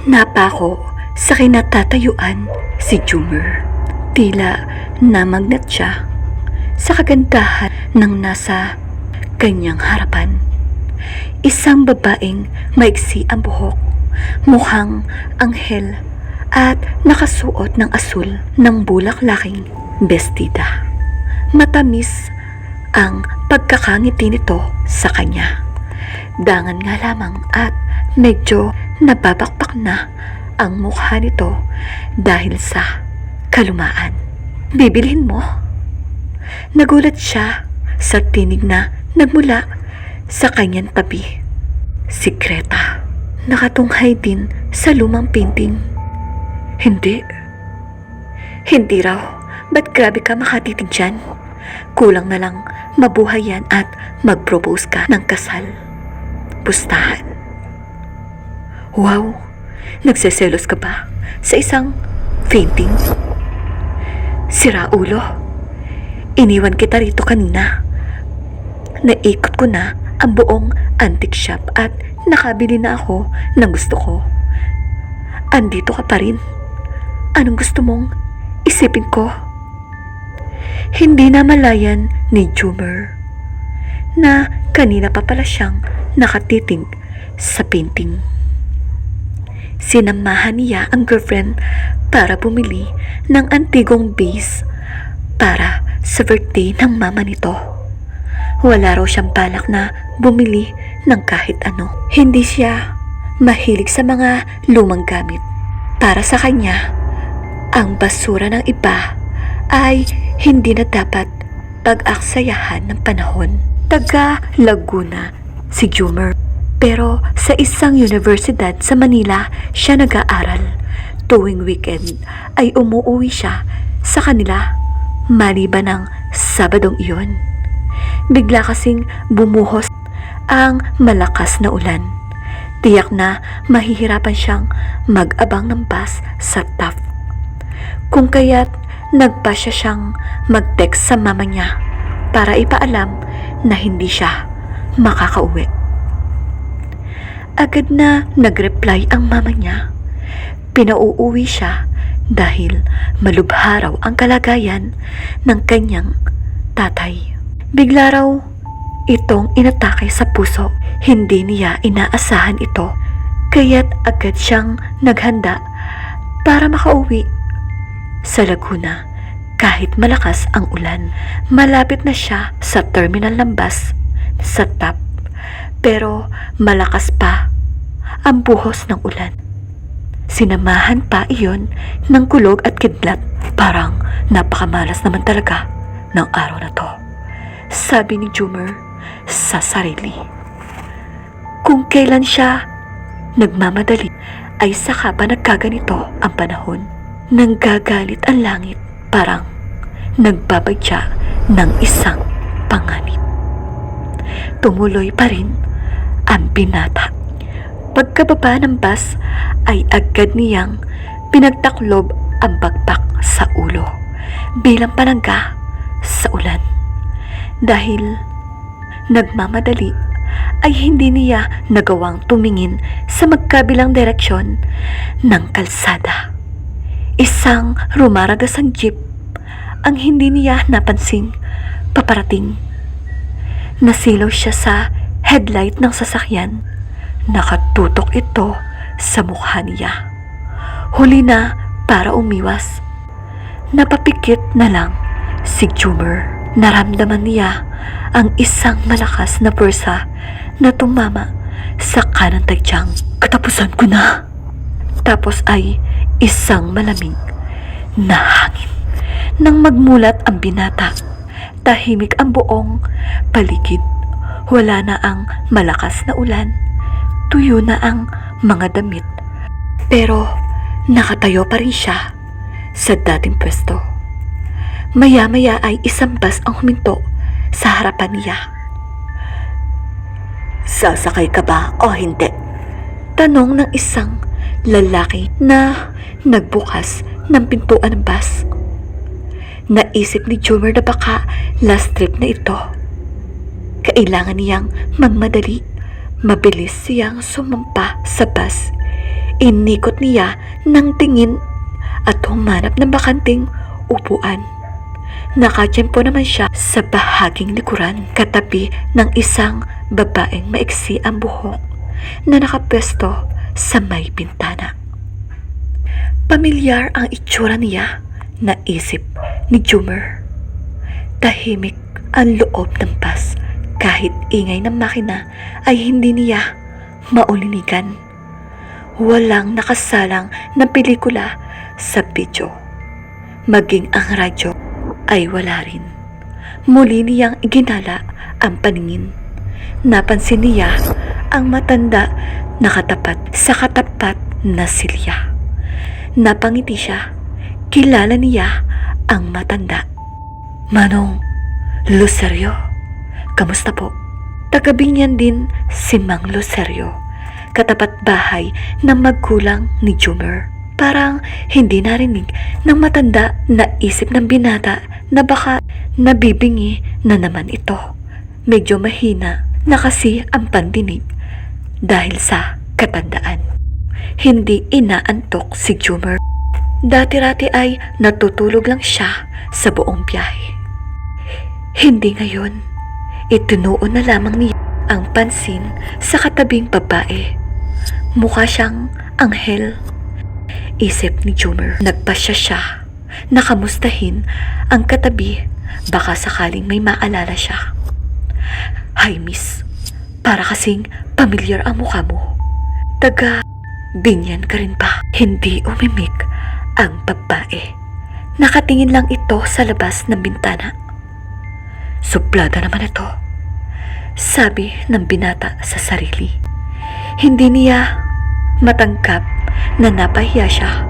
Napako sa kinatatayuan si Jumer. Tila namagnat siya sa kagandahan ng nasa kanyang harapan. Isang babaeng maiksi ang buhok, mukhang anghel at nakasuot ng asul ng bulaklaking bestida. Matamis ang pagkakangiti nito sa kanya. Dangan nga lamang at medyo nababakbak na ang mukha nito dahil sa kalumaan. Bibilhin mo? Nagulat siya sa tinig na nagmula sa kanyang tabi. Si Greta, nakatunghay din sa lumang painting. Hindi. Hindi raw. Ba't grabe ka makatitig dyan? Kulang na lang mabuhay yan at mag-propose ka ng kasal. Pustahan. Wow, nagseselos ka ba sa isang painting? Sira ulo. Iniwan kita rito kanina. Naikot ko na ang buong antique shop at nakabili na ako ng gusto ko. Andito ka pa rin. Anong gusto mong isipin ko? Hindi na malayan ni Jumer na kanina pa pala siyang nakatitig sa painting. Sinamahan niya ang girlfriend para bumili ng antigong vase para sa birthday ng mama nito. Wala raw siyang balak na bumili ng kahit ano. Hindi siya mahilig sa mga lumang gamit. Para sa kanya, ang basura ng iba ay hindi na dapat pag-aksayahan ng panahon. Taga Laguna si Jumer, pero sa isang universidad sa Manila siya nag-aaral. Tuwing weekend ay umuwi siya sa kanila maliban ng Sabadong iyon. Bigla kasing bumuhos ang malakas na ulan. Tiyak na mahihirapan siyang mag-abang ng bus sa Taft. Kung kaya't nagpasya siyang mag-text sa mama niya para ipaalam na hindi siya makakauwi. Agad na nag-reply ang mama niya. Pinauuwi siya dahil malubha raw ang kalagayan ng kanyang tatay. Bigla raw itong inatake sa puso. Hindi niya inaasahan ito, kaya't agad siyang naghanda para makauwi sa Laguna kahit malakas ang ulan. Malapit na siya sa terminal ng bus sa Taft, pero malakas pa ang buhos ng ulan. Sinamahan pa iyon ng kulog at kidlat. Parang napakamalas naman talaga ng araw na to, sabi ni Jumer sa sarili. Kung kailan siya nagmamadali ay saka pa nagkaganito ang panahon. Nanggagalit ang langit, parang nagbabadya ng isang panganib. Tumuloy pa rin ang binata. Pagkababa ng bus ay agad niyang pinagtaklob ang bagpak sa ulo bilang panangga sa ulan. Dahil nagmamadali ay hindi niya nagawang tumingin sa magkabilang direksyon ng kalsada. Isang rumaragasang jeep ang hindi niya napansing paparating. Nasilaw siya sa headlight ng sasakyan. Nakatutok ito sa mukha niya. Huli na para umiwas. Napapikit na lang si Jumer. Naramdaman niya ang isang malakas na pwersa na tumama sa kanang tagyang. Katapusan ko na. Tapos ay isang malamig na hangin. Nang magmulat ang binata, tahimik ang buong paligid. Wala na ang malakas na ulan. Tuyo na ang mga damit. Pero nakatayo pa rin siya sa dating pwesto. Maya-maya ay isang bus ang huminto sa harapan niya. Sasakay ka ba o hindi? Tanong ng isang lalaki na nagbukas ng pintuan ng bus. Naisip ni Jumer na baka last trip na ito. Kailangan niyang magmadali. Mabilis siyang sumampa sa bus. Inikot niya ng tingin at humanap ng bakanting upuan. Nakatiyempo naman siya sa bahaging likuran, katabi ng isang babaeng maiksi ang buhok na nakapwesto sa may bintana. Pamilyar ang itsura niya, naisip ni Jumer. Tahimik ang loob ng bus, kahit ingay ng makina ay hindi niya maulinigan. Walang nakasalang na pelikula sa video. Maging ang radyo ay wala rin. Muli niyang iginala ang paningin. Napansin niya ang matanda na katapat sa katapat na silya. Napangiti siya. Kilala niya ang matanda. Manong Lucerio, kamusta po? Tagabingyan din si Mang Lucerio, katapat bahay ng magkulang ni Jumer. Parang hindi narinig ng matanda na isip ng binata na baka nabibingi na naman ito. Medyo mahina na kasi ang pandinig dahil sa katandaan. Hindi inaantok si Jumer. Dati-rati ay natutulog lang siya sa buong biyahe. Hindi ngayon. Itinuon na lamang niya ang pansin sa katabing babae. Mukha siyang anghel. Isip ni Jumer. Nagpasya siya na kamustahin ang katabi, baka sakaling may maalala siya. Hi miss, para kasing pamilyar ang mukha mo. Taga Binyan ka rin ba? Hindi umimik ang babae. Nakatingin lang ito sa labas ng bintana. Suplada naman ito, sabi ng binata sa sarili. Hindi niya matanggap na napahiya siya,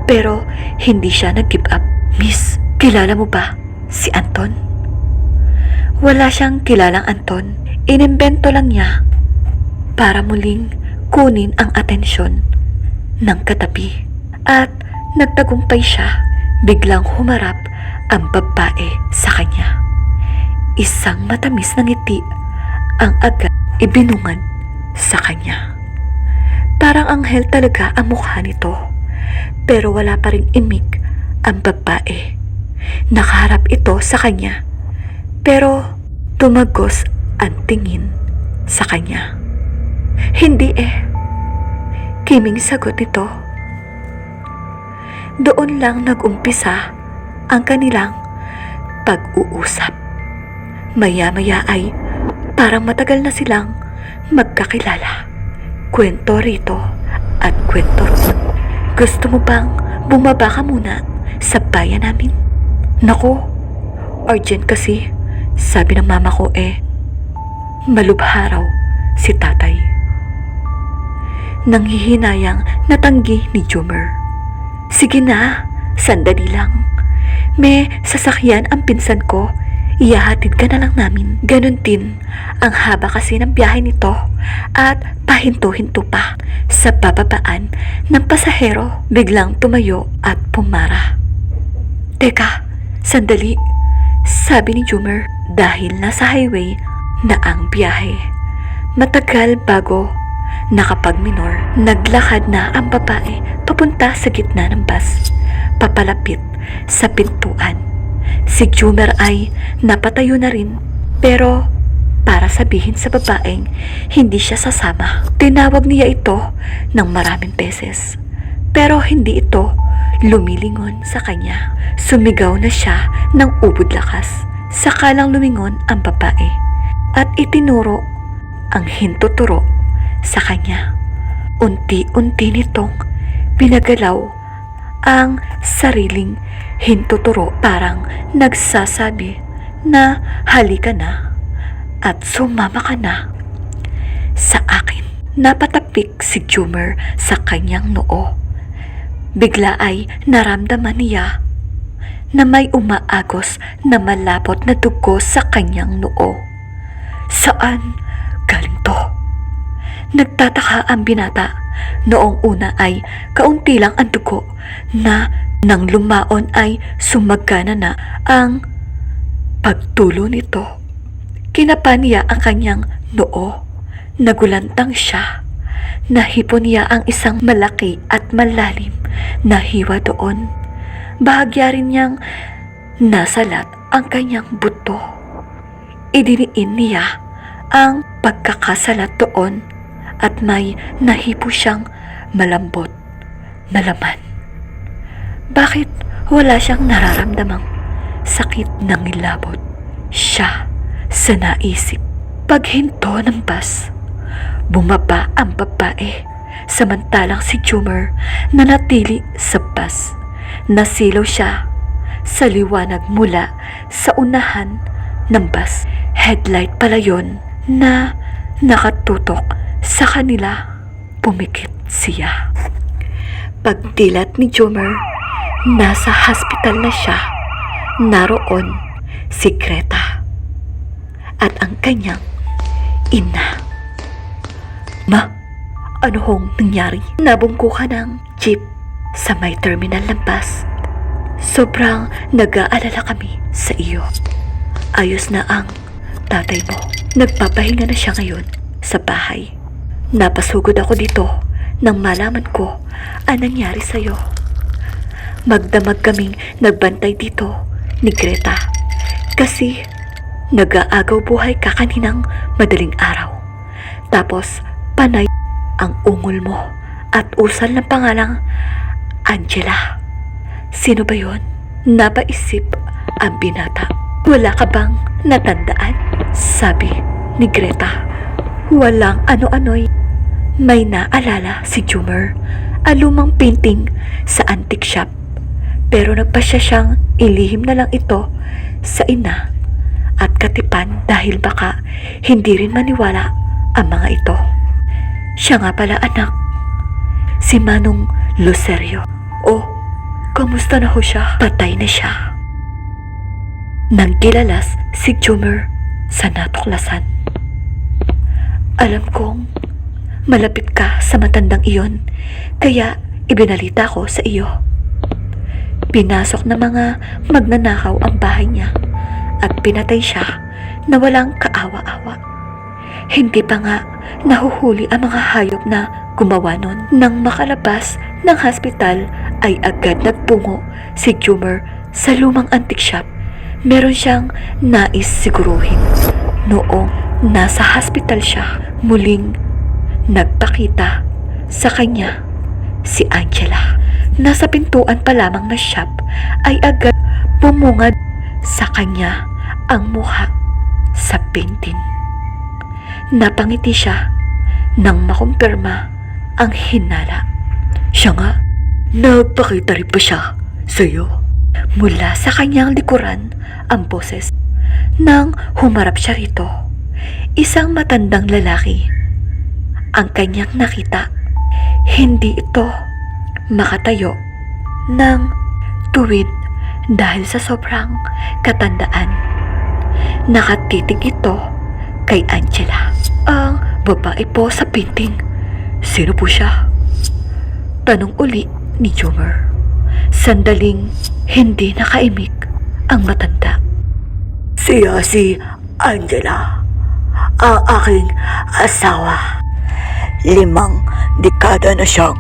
pero hindi siya nag-give up. Miss, kilala mo ba si Anton? Wala siyang kilalang Anton. Inimbento lang niya para muling kunin ang atensyon ng katabi. At nagtagumpay siya. Biglang humarap ang babae sa kanya. Isang matamis na ngiti ang agad ibinungad sa kanya. Parang anghel talaga ang mukha nito, pero wala pa ring imik ang babae. Nakaharap ito sa kanya, pero tumagos ang tingin sa kanya. Hindi kiming sagot nito. Doon lang nag-umpisa ang kanilang pag-uusap. Maya-maya ay parang matagal na silang magkakilala. Kwento rito at kwento roon. Gusto mo bang bumaba ka muna sa bayan namin? Naku, urgent kasi. Sabi ng mama ko malubha raw si tatay. Nanghihinayang natanggi ni Jumer. Sige na, sandali lang. May sasakyan ang pinsan ko. Iyahatid ka na lang namin. Ganon din, ang haba kasi ng biyahe nito at pahinto-hinto pa. Sa bababaan ng pasahero, biglang tumayo at pumara. Teka, sandali, sabi ni Jumer dahil nasa highway na ang biyahe. Matagal bago nakapag-minor, naglakad na ang babae papunta sa gitna ng bus, papalapit sa pintuan. Si Jumer ay napatayo na rin, pero para sabihin sa babaeng hindi siya sasama. Tinawag niya ito ng maraming beses, pero hindi ito lumilingon sa kanya. Sumigaw na siya ng ubod lakas, sakalang lumingon ang babae at itinuro ang hintuturo sa kanya. Unti-unti nitong pinagalaw ang sariling hintuturo, parang nagsasabi na halika na at sumama ka na sa akin. Napatapik si Jumer sa kanyang noo. Bigla ay naramdaman niya na may umaagos na malapot na dugo sa kanyang noo. Saan galing to? Nagtataka ang binata. Noong una ay kaunti lang ang dugo na nang lumaon ay sumagana na ang pagtulo nito. Kinapa niya ang kanyang noo. Nagulantang siya. nahipon niya ang isang malaki at malalim na hiwa doon. Bahagya rin niyang nasalat ang kanyang buto. Idiniin niya ang pagkakasalat doon at may nahipo siyang malambot na laman. Bakit wala siyang nararamdamang sakit ng ngilabot? Siya sa naisip. Paghinto ng bus, bumaba ang babae, samantalang si Jumar nanatili sa bus. Nasilaw siya sa liwanag mula sa unahan ng bus. Headlight pala yon na nakatutok sa kanila. Pumikit siya. Pagdilat ni Jumar, nasa hospital na siya. Naroon si Greta at ang kanyang ina. Ma, ano hong nangyari? Nabungko ka ng jeep sa may terminal ng bus. Sobrang nag-aalala kami sa iyo. Ayos na ang tatay mo. Nagpapahinga na siya ngayon sa bahay. Napasugod ako dito nang malaman ko ang nangyari sa iyo. Magdamag kaming nagbantay dito ni Greta kasi nag-aagaw buhay ka kaninang madaling araw. Tapos panay ang ungol mo at usal ng pangalang Angela. Sino ba yon? Napaisip ang binata. Wala ka bang natandaan? Sabi ni Greta. Walang ano-ano'y. May naalala si Jumar, ang lumang painting sa antique shop. Pero nagpasya siyang ilihim na lang ito sa ina at katipan dahil baka hindi rin maniwala ang mga ito. Siya nga pala anak, si Manong Lucerio. Oh, kamusta na ho siya? Patay na siya. Nang gilalas si Jumar sa natuklasan. Alam kong malapit ka sa matandang iyon, kaya ibinalita ko sa iyo. Pinasok na mga magnanakaw ang bahay niya at pinatay siya na walang kaawa-awa. Hindi pa nga nahuhuli ang mga hayop na gumawa nun. Nang makalabas ng hospital ay agad nagpungo si Jumar sa lumang antique shop. Meron siyang nais siguruhin. Noong nasa hospital siya, muling nagpakita sa kanya si Angela. Nasa pintuan pa lamang na shop ay agad bumungad sa kanya ang mukha sa painting. Napangiti siya nang makumpirma ang hinala. Siya nga, nagpakita rin pa siya sa iyo. Mula sa kanyang likuran ang boses nang humarap siya rito. Isang matandang lalaki ang kanyang nakita. Hindi ito makatayo ng tuwid dahil sa sobrang katandaan. Nakatitig ito kay Angela. Ang babae po sa painting. Sino po siya? Tanong uli ni Jumar. Sandaling hindi nakaimik ang matanda. Siya si Angela, ang aking asawa. 5 dekada na siyang